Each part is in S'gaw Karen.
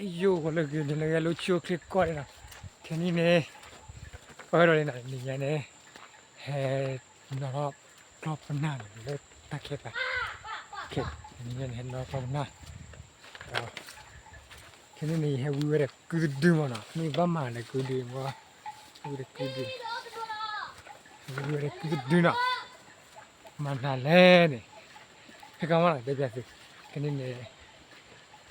ယိၣ် ဂီၤလၢဂ့ၤ နံၤလၢဂ့ၤ လၢဆူၣ်အိၣ်ချ့ကီၢ်န့ၣ်နီၤ, ခဲနံၣ်န့ၣ် ပဝဲဒီးန့ၣ်နီၤ နံၤညါန့ၣ် ဟဲနီၤထီၣ်ကျီၢ်ပနၢ်န့ၣ် လၢတၢ်ခဲကျါ, ခဲနံၣ်န့ၣ် ဟဲနီၤထီၣ်ကျီၢ်ပနၢ်, ဒီး ခဲနံၣ်န့ၣ် ယဟဲဝံဝဲဒီးကုတဒုမ့ၢ်နီၤ, မ့ၢ်ဘၣ်မၤလၢကုဒုမ့ၢ်, ဝံဝဲဒီးကုတဒု, ဝံဝဲဒီးကုတဒုနီၤ, မၤနၤလဲၣ်န့ၣ်, ဖဲကမၤနီၤ တဲပျးသု, ခဲနံၣ်န့ၣ် နီၤ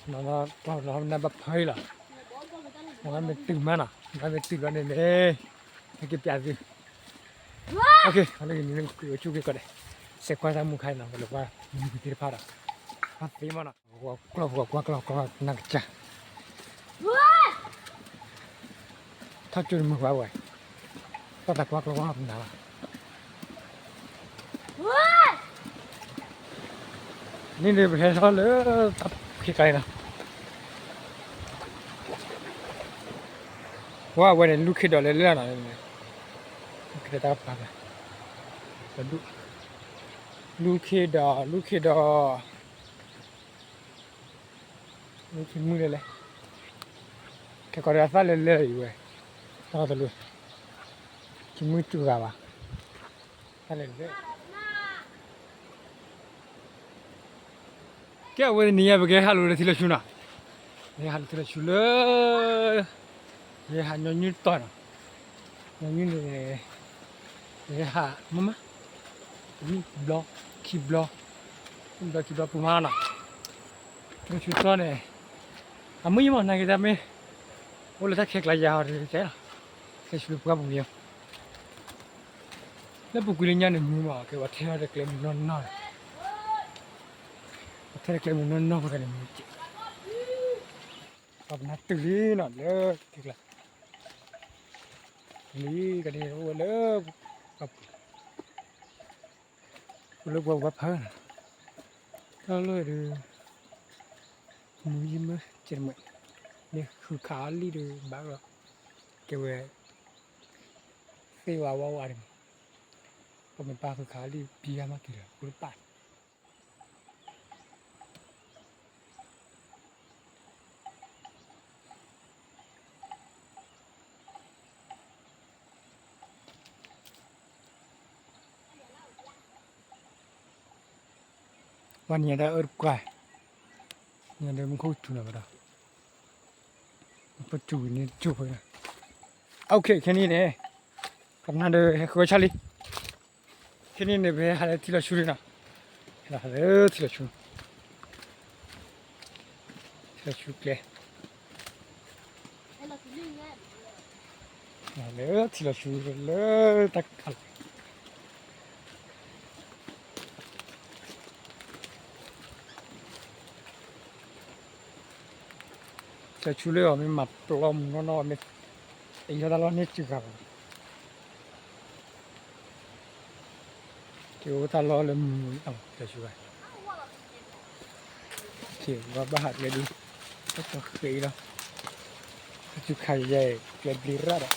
နီၤထီၣ်ပနၢ်ဘၣ်ဖၢအံၤလီၤ, နီၤမ့ၢ်တုၤမးနီၤ, နီၤမ့ၢ်တုၤလီၤန့ၣ်န့ၣ်, ဟဲက့ၤပျးသု, လၢဂ့ၤန့ၣ် ဆူၣ်အိၣ်ချ့ကီၢ်ဒီး စဲးကွၢ်တၢ်မူခါအံၤနီၤ ပလၢကွၢ်မုၢ်သ့ၣ်တဖၣ်ဒီး ပှၤသ့မးနီၤ, ကွၢ်ကျီၢ် ပှၤကွၢ်ကျီၢ် ကွၢ်နၢ်ကစၢ် ထီၣ်ကၠိတမုာ်ဘၣ်ဝဲ, တၢ်သးကွၢ်ကျီၢ်ကွၢ်နၢ်လီၤ, န့ၣ်ဒီးပဟဲထီၣ်လၢတၢ်ခံခါအံၤနီၤ, ဝဲအဝဲန့ၣ် လူၢ်ခ့ဒီးလၢလၢနီၤ, လူၢ်ခ့ဒီးတၢ်ကပၤ, လူၢ်ခ့ဒီး လူၢ်ခ့ဒီး မုၢ်လဲၣ်လဲၣ်, ခဲကီးဒီးအသၣ်လဲၤလဲၤလီၤအံၤဝဲ, တၢ်တလိၤ, ယမုၢ်တဂၤဘၣ်, တၢ်လဲၤလဲၤ, ကဲအဝဲန့ၣ်ညါ ပကဟဲဟးလိာ်လၢထံလီၤဆူနီၤ, ပကဟဲဟးလိာ်ထံလီၤဆူလၢ ယဟးညီနုၢ်တီၤနီၤ, ညီနုၢ်န့ၣ် ယဟးမးမး, တနံၣ်တဘျီ, ခံဘျီ, တနံၣ်တဘျီခံဘျီပူၤမးနီၤ, ထံလီၤဆူသီန့ၣ် အမုၢ်ယမီၢ်နၤက့ၤတၢ်မ့ၢ် အိၣ်လၢတၢ်ခဲကျါယၤဟီဒီးတဲလီၤ, ထံလီၤဆူလၢပှၢ်ပူၤမ့ၢ်, လၢပူၤကွံာ်လၢညါန့ၣ်မုာ်မး ကဲပှၤထဲထီၣ်တကျဲမုာ်နီၢ်နီၢ်, ပှၤထဲတကျဲမုာ်နီၢ်နီၢ်ဃိသတးန့ၣ်မုာ်ကဲး, ပှၤပနၢ်တုၤလံနီၤ လၢထံကျါ, လံကန့ၣ်အိၣ်ဝဲလၢ ပှၤပူၤ အိၣ်လၢပှၤပှၤဖၢနီၤ, တၢ်လီၢ်ဒီး မုၢ်ယမ့ၢ်ကဲတမံၤ, မ့ၢ်ဃုခးအီၤလံဒီးဘၣ်လီၤ, ကဲဝဲ သ့ဝဲဝါဝါတမံၤ, ပမ့ၢ်ပာ်ဃုခးအီၤလံ ပံဂၤမးက့ၤဒီး ပူတပာ် ပှၤနံၤညါတၢ်အၢတကွၢ်, နံၤညါဒီးမူခိၣ်ကစူၤနီၤဘၣ်ဒီး, ပစူၤန့ၣ်ကစူၤဖဲနီၤ, အိၣ်ခ့ ခဲနံၣ်န့ၣ်, ကနၣ်ဒီးဟဲဃုဝဲဆၣ်လံ, ခဲနံၣ်န့ၣ် ပဟဲဟးလၢထံလီၤဆူလံနီၤ, ဟဲလီၤဟးလၢထံလီၤဆူ ထံလီၤဆူကျဲ, လၢထံလီၤဆူလၢတၢ်ခးလီၤ, ထံလီၤဆူလၢအီၤမ့ၢ်မၤပျီမုၢ်နီၢ်နီၢ်မ့ၢ်, အံၤထီၣ်တၢ်လီၢ်န့ၣ်စှၤဘၣ် က့ၤအိၣ်တၢ်လီၢ်လၢမုာ်အီၤ တၢ်ဆူၣ်ဘၣ်, က့ၤဝဲဘၣ်ဟးကျဲဒုး, တၢ်ကီဃဲအံၤလီၤ, တၢ်ဆူၣ်ခါယဲၢ်ကျဲဘျံးရၣ်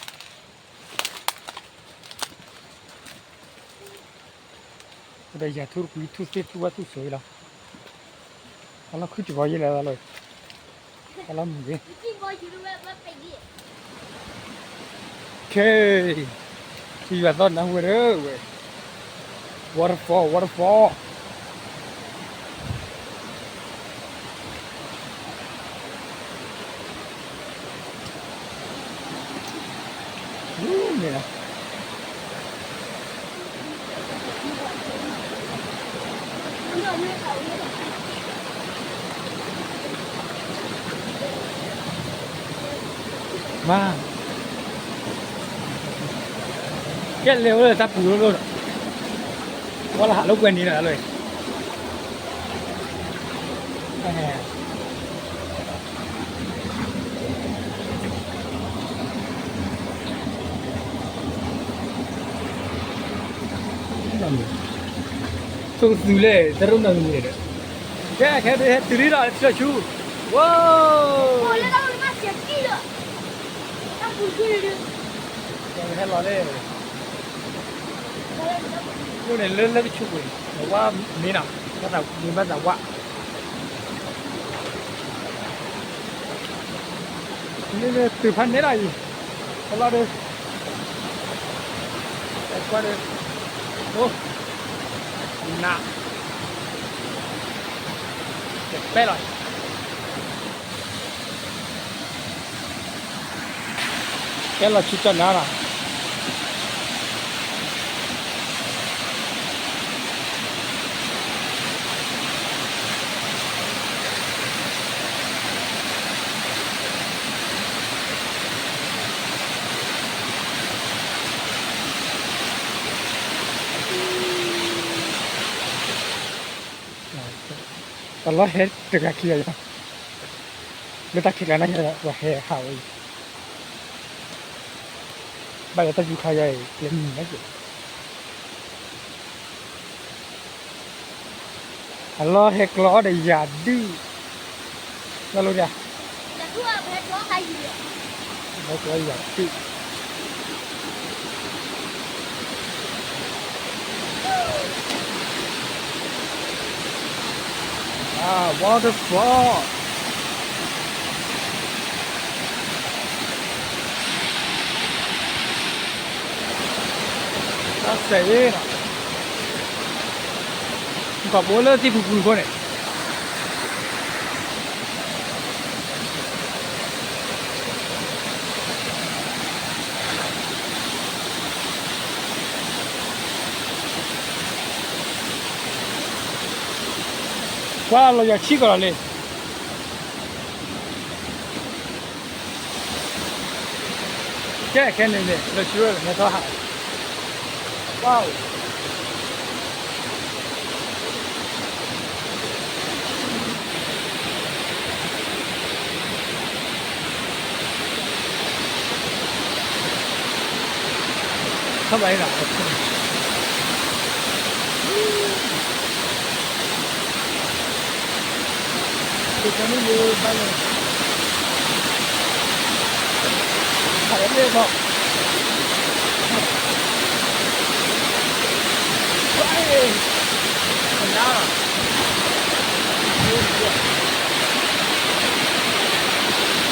ဒီး, ဒီးယၤထူတကွံထူသ့ထူဝါထူစိၤအံၤလီၤ, တၢ်လီၢ်ခုၣ်ကဝီၤယဲၢ်လဲၣ်လီၤ, တၢ်လီၢ်မုာ်ဂ့ၤ ခဲ, ထံယွၤသီၣ်နၢ်ဟူဝဲဒၣ်ဝဲ, waterfall waterfall, မ့ၢ်, မါ, ကဲလဲၤအိၣ်လၢတၢ်ပူၤလိၣ်လိၣ်ဒီး, ဝဲလၢဟးလိာ်ကွဲန့ၣ်လီၤလီၤ, ဆိကသူလဲၣ် တရူၢ်နီၢ်ဂ့ၤမုၢ်န့ၣ်ဒီး, ကဲ ခဲဒုးဟဲတုၤလံဒီး ထံလီၤဆူ, ဝိ, ဟဲလီၤလၢ, အိၣ်န့ၣ်လၢလၢကဆူၣ်ပူၤန့ၣ် ဝါမ့ၢ်နီၤ ဘၣ်သးမ့ၢ်ဘၣ်သးဝါ, မ့မ့ၢ်တုၤဖးန့ၣ်လီၤအံၤ, တလီၤဒုး, ကွၢ်ဒုး, အိ, နး, ပဲလီၤ, ပဲလီၤဆူကနၤလီၤ. တၢ်လီၢ်ဟဲတဂၤခံဂၤယၤ, လၢတၢ်ခံးကျါန့ၣ် ပှၤဟဲဟးဝဲအံၤ, ဘၣ်လၢတၢ်ယူၤခါယၤအံၤ ကျဲမံၤန့ၣ် အလီၢ်ဟဲကျီအီၣ်ဒီးယၤဒုၣ်, လီၤလိဒၣ်, ဟဲကျီယၤဒုၣ်, waterfall, တၢ်စဲးအ့ၣ်နီၤ, ပှၤဘိလၢသ့ၣ်ဖူဖူဖိန့ၣ် ကွၢ်လီၤယွၤဆံၣ်ကီးလီၤလံ, ကဲခဲန့ၣ်န့ၣ် လၢဆူမဲထီၣ်ဟး, ဝါ ထီၣ်ဘၣ်အံၤလီ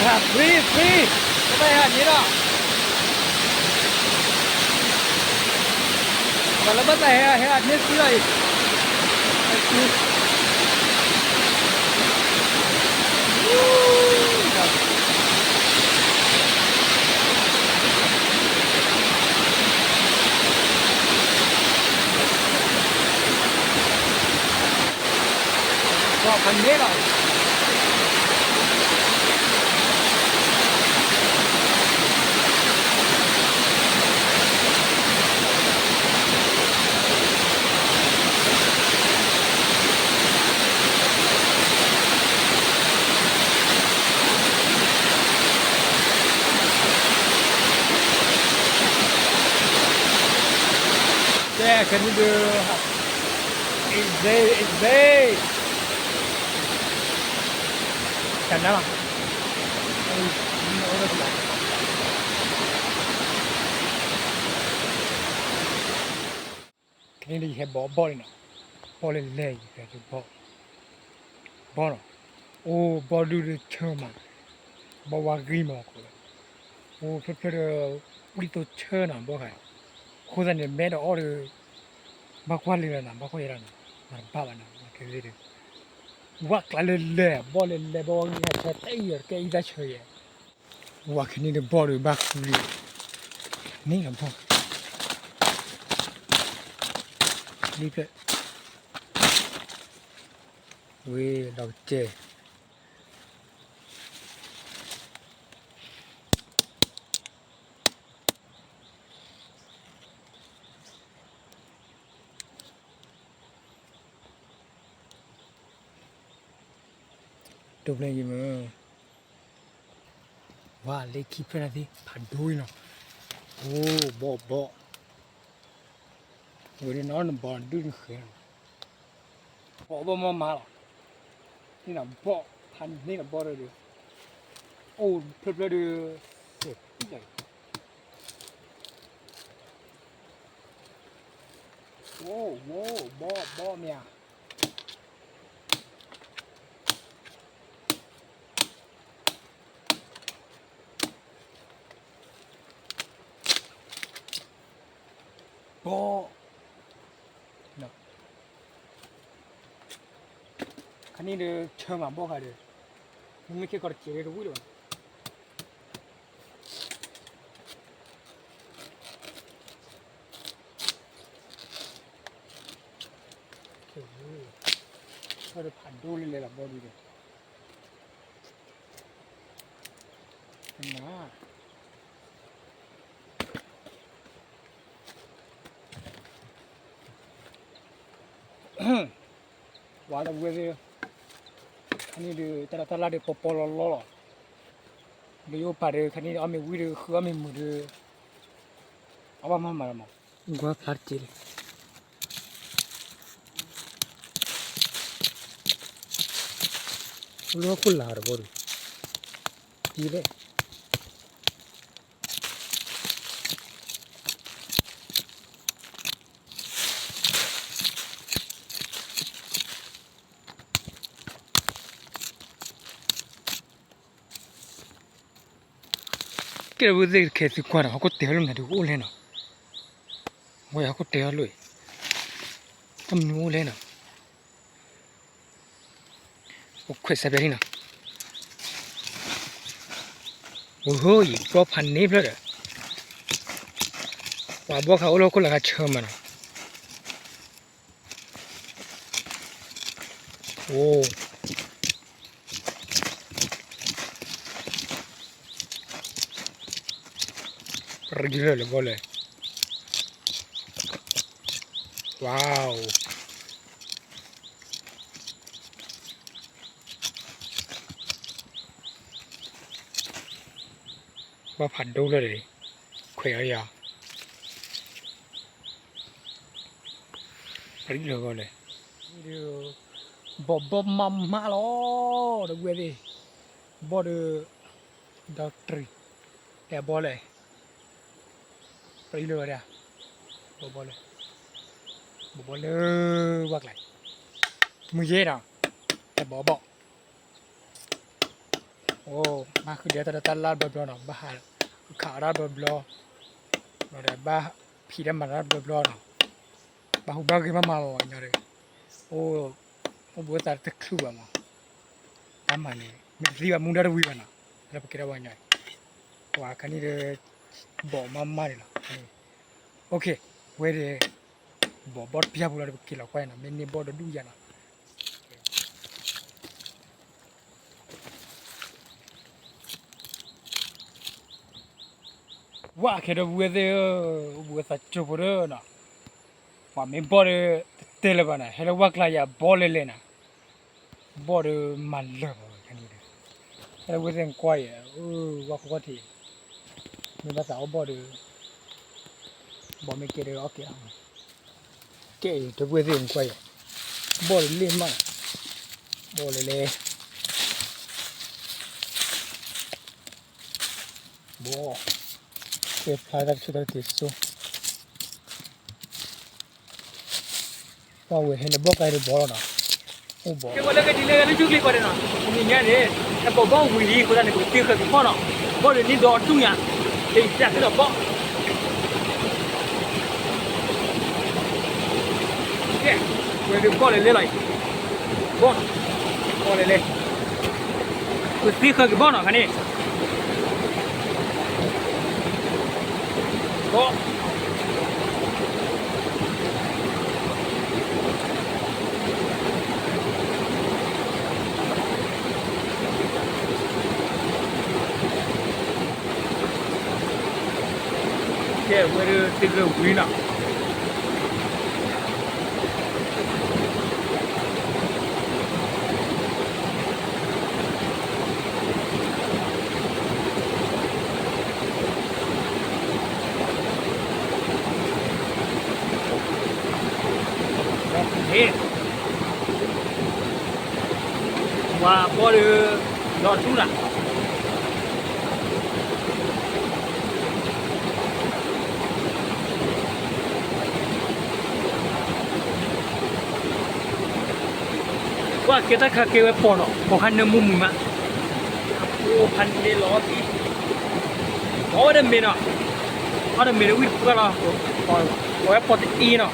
ၤ, free free, ဘၣ်တၢ်ဟဲအန့ၣ်ဒီး, ပှၤလၢဘၣ်တၢ်ဟဲ ဟဲအန့ၣ် free လီၤအံၤ, ဖးန့ၣ်လီၤ. ကဲ ခဲနံၤဒုး easy easy တၢ်နါလီၤ. ခဲနံၤဒုး ယဟဲဘီဘီၣ်လံနီၤ, ဘီၣ်လဲၣ်လဲၣ် ယဟဲဘီၣ်, ဘီၣ်နီၤ, အိၣ်ဘီၣ်ဒုးဒုးဆၢမး, ဘီၣ်ဝါဂံၢ်မး အိၣ်ဖျၢၣ်ဖျၢၣ်ဒီး ပှံၢ်သိဆၢနီၤ ဘီၣ်ခါ, အဃိသတးန့ၣ် မဲဒီးအီၣ်ဒီး ဘၣ်ကွၢ်လံလီၤနီၤ, ဘၣ်ကွၢ်ယဲလီၤနီၤ, မၤတဘၣ်ဘၣ်နီၤ, ခဲဒုး ဝၣ်ကျါလဲၣ်လဲၣ် ဘီၣ်လဲၣ်လဲၣ် ဘီၣ်ဝါဂံၢ်ဟဲဆၢတဲအံၤ ကဲအံသၣ်ဆၢယဲၢ် ဝၤခဲနံၤဒီးဘီၣ်ဒီးဘၣ်ဃုလံ, န့ၣ်လီၤဘီၣ်, လံဖျၢၣ်, ဝ့ၢ်ဒီးကစဲၢ် တိၢ်ဖျဲၣ်ယံၤမး, ဝါလၢခံဖျၢၣ်န့ၣ်သ့ၣ် ဖးဒိၣ်အံၤနီၤ, အိၣ်ဘီၣ်ဘီၣ်, ဝဲဒၣ်နီၤ နဘီၣ်ဒုၣ်နဃဲၤနီၤ, ဘီၣ်ဘီၣ်မးမးလီၤ, န့ၣ်နီၤဘီၣ်, ဖးန့ၢ်နီၤဘီၣ်ဒီး, အိၣ်ဖျၢၣ်ဖျၢၣ်ဒီး, စဲးပံၣ်လီၤ, အိၣ်, ဘီၣ်ဘီၣ်မ့ၢ်ဧါ. ဘီ ခါန့ၣ်ဒီး ဆၢမးဘီခါဒီး မ့မ့ၢ်ခဲကီးတစဲးဒီးတဝံၣ်လၢၤဘၣ် ဖးဒိၣ်လၢလဲၤလီၤဘီဒုဒီး ဝါဒီပုၢ်ဝဲၢ်သ့ၣ်, ခါန့ၣ်ဒီး တၢ်ဒီးတၢ်လၢ်ဒီးပီပီလီၤလီၤလီၤ, ဒီးယအိၣ်ပာ်ဒီး ခါန့ၣ်အီၣ်မ့ၤဝံၤဒီး ဃုအီၣ်မ့ၤမုာ်ဒီး အီၣ်ဘၣ်မၤမၤလီၤမး, ကွၢ်ဖျါတက့ၢ်လံ, လၢခိၣ်လၢ်တဘီဒီး ဒ်လဲၣ် ကဲဝဲသ့ၣ်ခဲသုကွၢ်ဒီး ဟီၣ်ခိၣ်တဲာ်အီၤလၢနၤဒီးအိၣ်လဲၣ်နီၤ, ဝဲဟီၣ်ခိၣ်တဲာ်အီၤလၢ တၢ်မနုၤအိၣ်လဲၣ်နီၤ, အိၣ်ခွဲးစဲးဖဲန့ၣ်နီၤ, အိၣ်ဟိယံၤ ဘီဖးန့ၢ်ဖျၢၣ်ဒီး ပှၤဘီခါအိၣ်လၢခိၣ်လၢ်ခါဆၢမးနီၤ, အိၣ် ပရံၣ်လၢာ်လၢဘီလဲၣ်, ဝါ ဘီဖးဒိၣ်လၢာ်ဒီး ခွဲးအီၤယၤ ပရံၣ်လၢာ်ဘီလဲၣ်, ဘီဘီမးမးလီၤ, ဒီပုၢ်ဝဲၢ်သ့ၣ်, ဘီဒီး ဒီတရံး, တဲဘီလဲၣ်, ပရံၣ်လၢာ်ဝဲဒၣ်, ဘီဘီလဲၣ်, ဘီဘီလၢ ဝါကျါ, မုၢ်ယဲၢ်နီၤ, တဲဘီဘီ အိၣ် ဘၣ်ဃုဒဲးတၢ်ဒီးတၢ်လၢ်ဘျီဘျီနီၤ, ဘၣ်ဟးခးအီၣ်တၢ်ဘျီဘျီ, ဒီးဘၣ်ဖံးတၢ်မၤတၢ်ဘျီဘျီနီၤ, ဘၣ်ဟူးဘၣ်ဂဲၤမးမးလီၤညီဒီး, အိၣ် အိၣ်ဘှံးသးတချုးဘၣ်မး, တၢ်မၤန့ၣ် မ့ၢ်တသံဘၣ်မူဒါတဝံၤဘၣ်နီၤ, လၢပကဲထီၣ်ဝဲညီ, ပှၤခါန့ၣ်ဒီး ဘီမးမးန့ၣ်လီၤ, အိၣ်ခ့ ဝဲဒီး ဘီဘီတပျၢ်ပူၤလီၤဒီး ပက့ၤလီၤကွၢ်နီၤ, မ့ၢ်န့ၢ်ဘီဒီးဒူၣ်ယၤနီၤ ဝဲခဲဒီပုၢ်ဝဲၢ်သ့ၣ်ဧၢ, အိၣ်ဘှံးသးစၢဖှိၣ်ဒီးနီၤ, ပှၤမ့ၢ်ဘီဒီး တတဲလၢၤဘၣ်နီၤ, ဟဲလၢဝါကျါယၤဘီလဲၤလဲၤနီၤ, ဘီဒီးမၤလၢာ်ဘၣ်ဝဲခဲန့ၣ်ဒီး, ဟဲလၢဝဲသ့ၣ်ကွၢ်ယဲ, ဝါခိၣ်ခီၣ်ထံး, မ့ၢ်ဘၣ်သးအီၣ်ဘီဒီး, ဘီမ့ၢ်ကဲဒီးအီၣ်ကဲအီၤ, ကဲအံၤတဝဲၢ်သ့ၣ်ကွၢ်ယဲ, ဘီဒီးလ့ၣ်မး, ဘီလဲၤလဲၤ ဘီ, ကဲဖျါတၢ်တဆိၣ်တၢ်တက့ၤစိ, ပှၤဝဲဟဲလၢဘီကျါဒီးဘီလီၤနီၤ, အိၣ်ဘီ, ကဲဝဲလၢကဒ်လဲၣ်လၢဆူကျဲၤကီးန့ၣ်နီၤ, တနံၤညါန့ၣ်, ဟဲဘီဘီဝံၤလံအဃိသတးန့ၣ် ပကသ့ဃၢၤက့ၤဘီနီၤ, ဘီဒီးန့ၢ်ဒီးဒူၣ်ညါ, ကဲအံၤပျၢ်သ့ဒီးဘီ ကဲ, ဝဲဒုးဘီလဲၤလဲၤလီၤအံၤ, ဘီ, ဘီလဲၤလဲၤ, ပသ့ဃၢၤက့ၤဘီနီၤခါန့ၣ်, ဘီ, ကဲဝဲဒုးသ့ဃၢၤဝံၤနီၤ ဝဲဘီဒီး လီၤထူလၢ် ကွၢ်ကဲတၢ်ခါကဲဝဲပီၤနီၤ ပီၤခါနၢမူမုာ်မး အိၣ်ဖးန့ၣ်လီၤသံ အီၣ်ဝဲဒၣ်မ့ၤနီၤ အီၣ်ဒီးမ့ၤဒီးဝံၣ်တပှၢ်လီၤ ပီၤ အဝဲပိာ်တအံၤနီၤ,